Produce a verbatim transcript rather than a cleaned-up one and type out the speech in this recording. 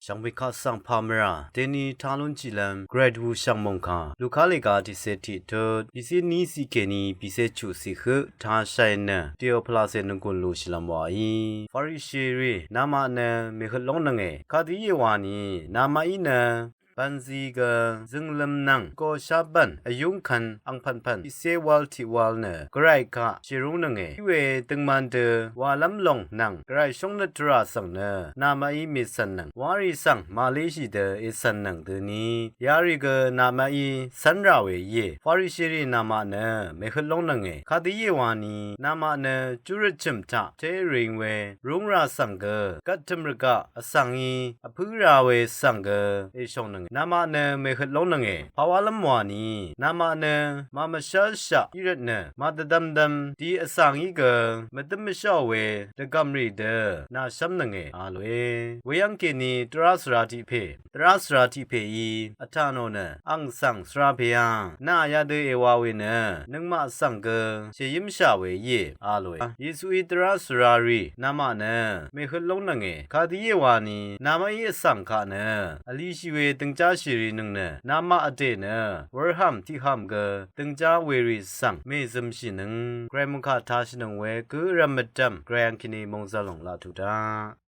Shvngbe kaq svng pà mvrà deni taq lún chiqlv́m Gvray dvbù shv̀ng mòngkà Luka lèga tiqcé tiq tut, bìcé ní ciq kèní bìcé chuq ciq høq taq shàì nø dèò pvlacè nònggùn lúshìlv́m wàí. Farisherì namaq nø mèhøt lóngnønge. Kadø íe wani namaqí nø bv̀nzì gø zøngløm nvng goshá bv̀n vyúngkvn angpv̀npv̀n tiqcé wál tiq wál nø Gvray kaq shèrúngnønge. Iwe døngman dø wàlv́m lòng nvng Gvray shóngnøt tvrà svng nø namaqí mècv̀nnøng, warì svng màléshì dø ècv̀nnøng døni yarì gø namaqí cv́nrà we íe. Farisherì namaq nø mèhøt lóngnønge. Kadø íe wani namaq nø júrøt chø̀m taq té rìng we rúngrà svng gø gvttø̀m rvgaq vsvng í vpǿ ra we svng gø èshòngnønge. Namaq nø mèhøt lóngnønge. Pàwálv́m wani namaq nø màmvshv́lshaq í rvtnø màdvdvmdvm di vsvng í gø mvdǿm mvsháò we dvgv̀mrì dø nàshv́mnønge a lòe. Weyv́ng kèní tvrá svra tiq pè, tvrá svra tiq pèí vtà nò nø ang svng svra pèá nà yadø èwa we nø nøngmaq svng gø shèyǿmshà we íe a lòe. Yesuí tvrá svra rì namaq nø mèhøt lóngnønge. Kadø íe wani namaqí vsvng kaq nø vlishì we døngjáshì rì nøng nø namaq vdè nø wurhàm tiqhàm gø døngjá werì svng mèzømshìnøng Gvray mòngkà tashìnøng we gø vrv̀m mvdv̀m Gvray angkèní mòngzv̀l lòng laq tuq daq.